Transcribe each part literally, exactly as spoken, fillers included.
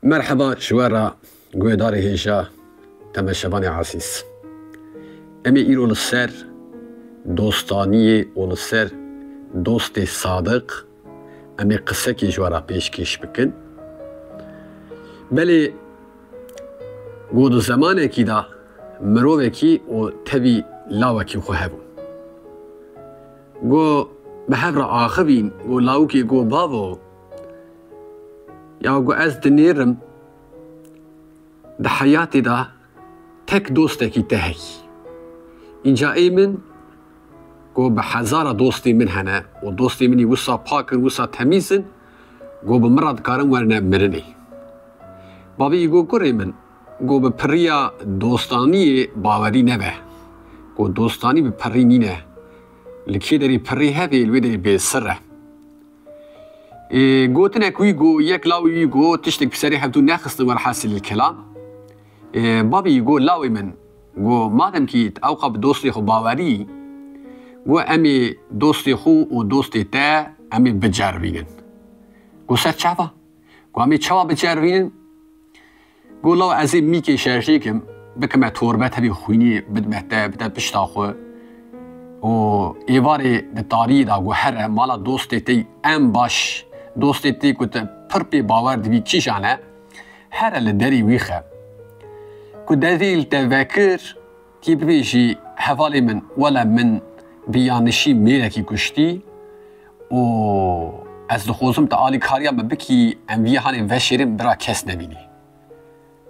Merheba ji we re guhêdarê hêja, temeşevanê ezîz. Em ê îro li ser dostaniyê û li ser dostê sadiq em ê qisekê ji we re pêşkêş bikin. Belê ku di zemanekî de mirovekî û tevî lawekî xwe hebû. Ku bi hev re axivîn, ku lawikê ku bavo, ya ku ez dinêrim, di heyatê de tek dostekî te heyî. Înca ê min ku bi hezara dostê min hene û dostê min î wisa pak in, wisa temîz in, ku bi min re dikarin werine mirinê. Bavê î got, kurê min, got, bi piriya dostaniyê bawerî nebe. Got, dostanî bi pirî nîne. Li kê derê pirî hebe, li wê derê bêsir e. Ê, gotinek wî got, yek lawê wî got, tiştek bi serê hevdû nexistin, welhasilî kelam. Ê, bavê wî got, lawê min, got, madem kî ewqa bi dostê xwe bawerî, got, em ê dostê xwe û dostê te em ê biceribînin. Got, ser çava? Got, em ê çawa biceribînin? Got, law ez ê mîkê şerjê kim, bikime torbe tevî xwînî, bidime te, bide pişta xwe. Û êvarê di tariyê de got, here mala dostê te em baş, dostê te ku te pir pê bawer dibî kîjan e, here li derî wî xe. Ku derî li te vekir, tî bibêjî, hevalê min, wele min bi yanişî mêrekî kuştî û ez dixwazim tu alîkariya min bikî, em vî hanê veşêrin, bira kes nebînî.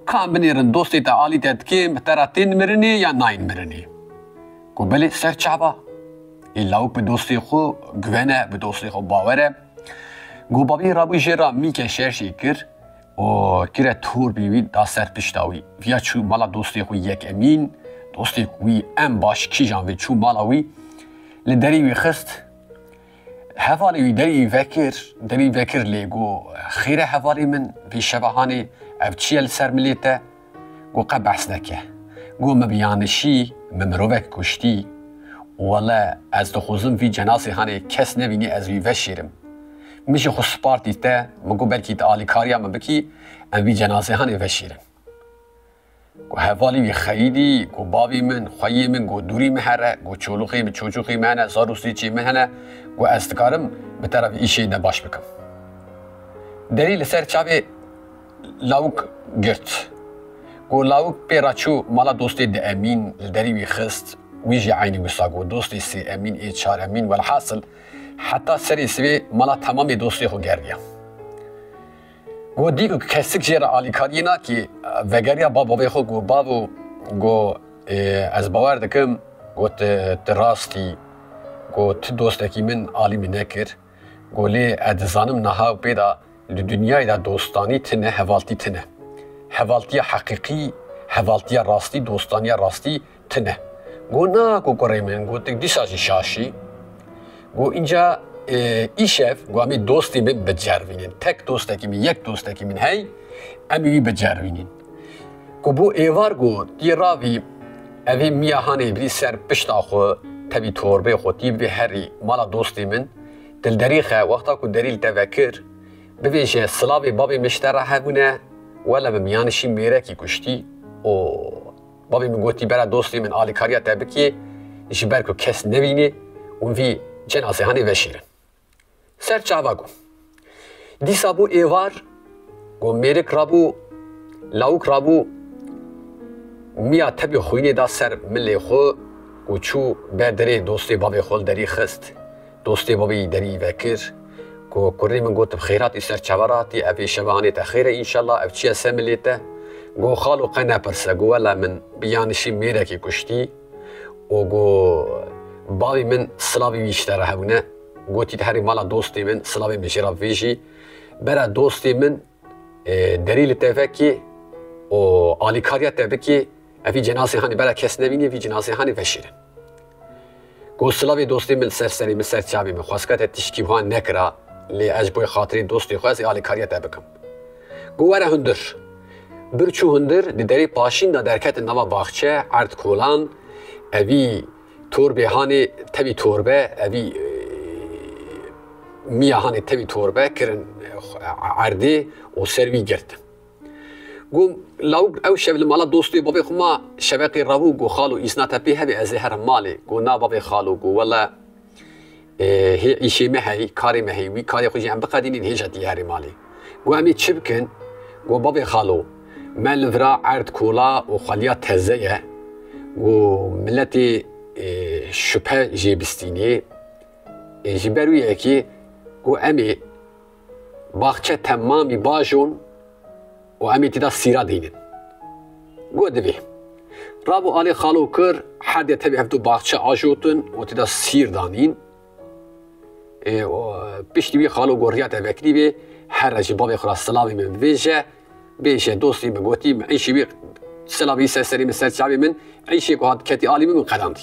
Ka em binêrin, dostê te alî te dikê, bi te re tên mirinê ya nayên mirinê? Got, belê, ser çava. Ê lawik bi dostê xwe guven e, bi dostê xwe bawer e. Got, bavê rabû jê re mîke şerşê kir û kire torbê wî da ser pişta wî. Viya çû mala dostê xwe yek Emîn, dostê wî em baş kîjan vê çû mala wî, li derî wî xist. Hevalê wî derî vekir, derî vekir lê got, xêre hevalê min, vê şeva hanê ev çi ye li ser milê te? Got, qe behs neke. Got, min bi yanişî, min mirovek kuştî. Wele ez dixwazim vî cenazê hanê kes nebînî, ez wî veşêrim. Min jî xwe spartî te, min got, belkî tu alîkariya min bikî, em vî cenazê hanê veşêrin. Got, hevalî wî xeyîdî, got, bavê min, xweyê min, got, dûrî min here, got, çolixê min, çoçûxê min hene, zar û sêçê min hene, got, ez dikarim bi te re vî îşê de baş bikim. Derî li ser çavê lawik girt. Got, lawik pê re çû mala dostê di Emîn, li derî wî xist, wî jî eynî wisa got, dostê sê Emîn, ê çar Emîn, welhasil heta serê sivê mala temamê dostê xwe geriya. Got, dî ku kesik jê re alîkariyê nake, vegeriya ba bavê xwe, got, bavo, got, ê, ez bawer dikim, got, tu, tu rast î, got, tu dostekî min alî min nekir. Got, lê ez dizanim niha û pê de di dinyayê de dostanî tune, hevaltî tune. Hevaltiya heqîqî, hevaltiya rastî, dostaniya rastî tune. Got, na, got, kurê min, got, tu dîsa jî şaş î. Got, înca, e, îşev, got, em ê dostê min biceribînin. Tek dostekî min, yek dostekî min hey, em ê wî biceribînin. Got, bo êvar, got, tî ravî, evê miya hanê birî ser pişta xwe, tevî torbê xwe, tî bibê herî mala dostê min, tu li derî xe, wexta ku derî li te vekir, bibêje, silavê bavê min ji te re hebûne, wele min miyanişî mêrekî kuştî û bavê min gotî, bera dostê min alîkariya te bikê, ji ber ku kes nebînê û vî cenazê hanê veşêrin. Ser çava ku dîsa bû êvar, ku mêrik rabû, lawik rabû, miya tevî xwînê da ser milê xwe û çû ber derê dostê bavê xwe li derî xist. Dostê bavê derî vekir, ku kurê min got, bi xêr hatî, ser çava re hatî, ev ê şeva hanê te xêr e înşallah, ev çi ye ser milê te? Got, xalo qe nepirse, got, wela min bi yanişî mêrekî kuştî û got, bavê min silavê wî ji te re hebûne. Gotî, tu herî mala dostê min, silavê min jê re bivêjî. Bera dostê min, e, derî li te vekê û alîkariya te bikê, evî cenazê hanê bera kes nebînê, vî cenazê hanê veşêrin. Got, silavê dostê min li ser serê min, ser çavê min, xwezka te tişkî wiha nekira, lê ez ji bo xatirê dostê xwe ez ê alîkariya te bikim. Got, were hundir. Bir çû hundir, di derê paşîn de derketin nava baxçe, erd kolan, evî torbê hanê tevî torbe, evî, e, miya hanê tevî torbe kirin, e, erdê û ser wî girtin. Got, lawik ew şev li mala dostê bavê xwe ma, şeveqê rabû, got, "Xalo, îzna te pê hebe ez ê herim malê." Got, "Na bavê xalo," got, "wele, e, hê îşê me heyî, karê me heyî, wî karê xwe jî em biqedînin, hêja tê herê malê." Got, "Em ê çi bikin?" Got, "Bavê xalo, me li vira erd kola û xweliya teze ye. Got, miletê, e, şüphe jê bistînê. E, ji ber wî yekê, got, em ê baxçe temamî bajon û em ê tê de sîra deynin." Got, "Divê." Rabû alê xalo kir, her dê tevî hevdu baxçe ajotin û tê de sîr danîn. E, û piştî wî xalo got, "Riya te vekirî bê, here ji bavê xwe re silavê min bivêje, bêje dostê min." Gotî, "Min îşê wî silavê wî ser serê min, ser çavê min, îşê ku hat ketî alî min, min qedandî."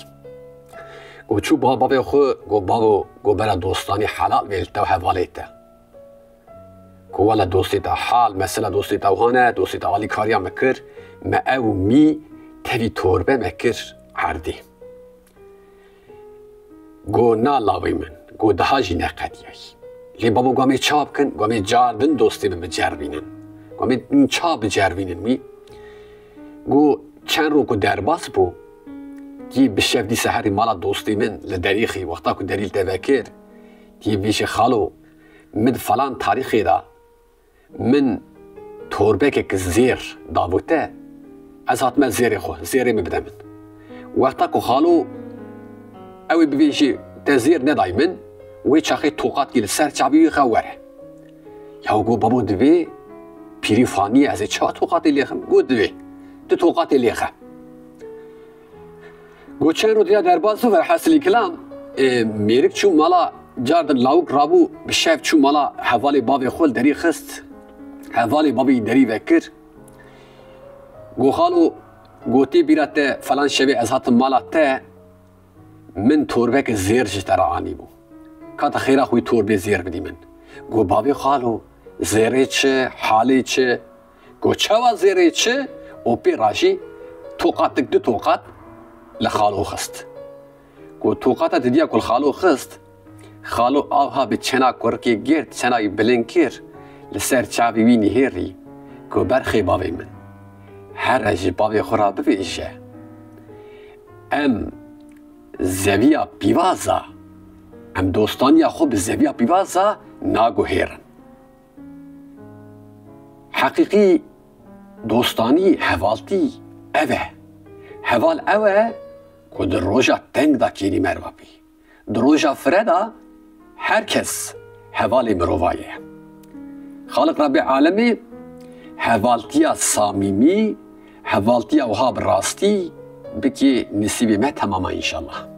Got, çû ba bavê xwe, got, "Bavo, got, bera dostanî helal bê li te û hevalê te." Got, "Wele dostê te hal, mesela dostê te wiha ne, dostê te alîkariya me kir, me ew mî tevî torbe me kir erdê." Got, "Na lawê min," got, "daha jî neqediyayî. Lê babo, got, em ê ça bikin, got, em ê car din dostê min biceribînin. Got, em ê ça biceribînin wî." Got, çend rok û derbas bû, tî bi şev dîsa herî mala dostê min li derîxî, wexta ku derî li te vekir, tî bêjî, "Xalo, min di falan tarîxê de min torbekek zêr dabû te, ez hatime zêrê xwe, zêrê min bide min." Wexta ku xalo ew ê bibêjî, "Te zêr nedayî min," wê çaxê toqatkî li ser çavê wî xe were. Ya got, "Babo, divê, pîrî fanî ye, ez ê çawa toqatê lêxim?" Got, "Divê, tu toqatê lêxe." Got, çend roj diya derbas bû, velhasilî kilam, e, mêrik çû mala, car din lawik rabû, bi şev çû mala hevalê bavê xwe, li derî xist. Hevalê bavê wî derî vekir. Got, "Xalo," got, "tê bîra te, falan şevê ez hatim mala te, min torbeke zêr ji te re anîbû. Ka te xêra xwe wî torbê zêr bidî min." Got, "Bavê xalo, zêrê çi, halê çi?" Got, "Çawa zêrê çi?" Û pê re jî toqatik, du toqat li xalo xist. Got, toqata didiya ku li xalo xist, xalo awha bi çena kurikê girt, çena wî bilind kir, li ser çavê wî nihêrî. Got, "Berxê bavê min, here ji bavê xwe re bibêje, em zeviya pîvaza, em dostaniya xwe bi zeviya pîvaza naguhêrin. Heqîqî dostanî, hevaltî ev e. Heval ew e ku di roja teng de kêrî merva bî. Di roja fire de her kes hevalê mirova ye. Xaliq Rebbê Alemê hevaltiya samîmî, hevaltiya wiha bi rastî bikê nisîbê me temama înşallah."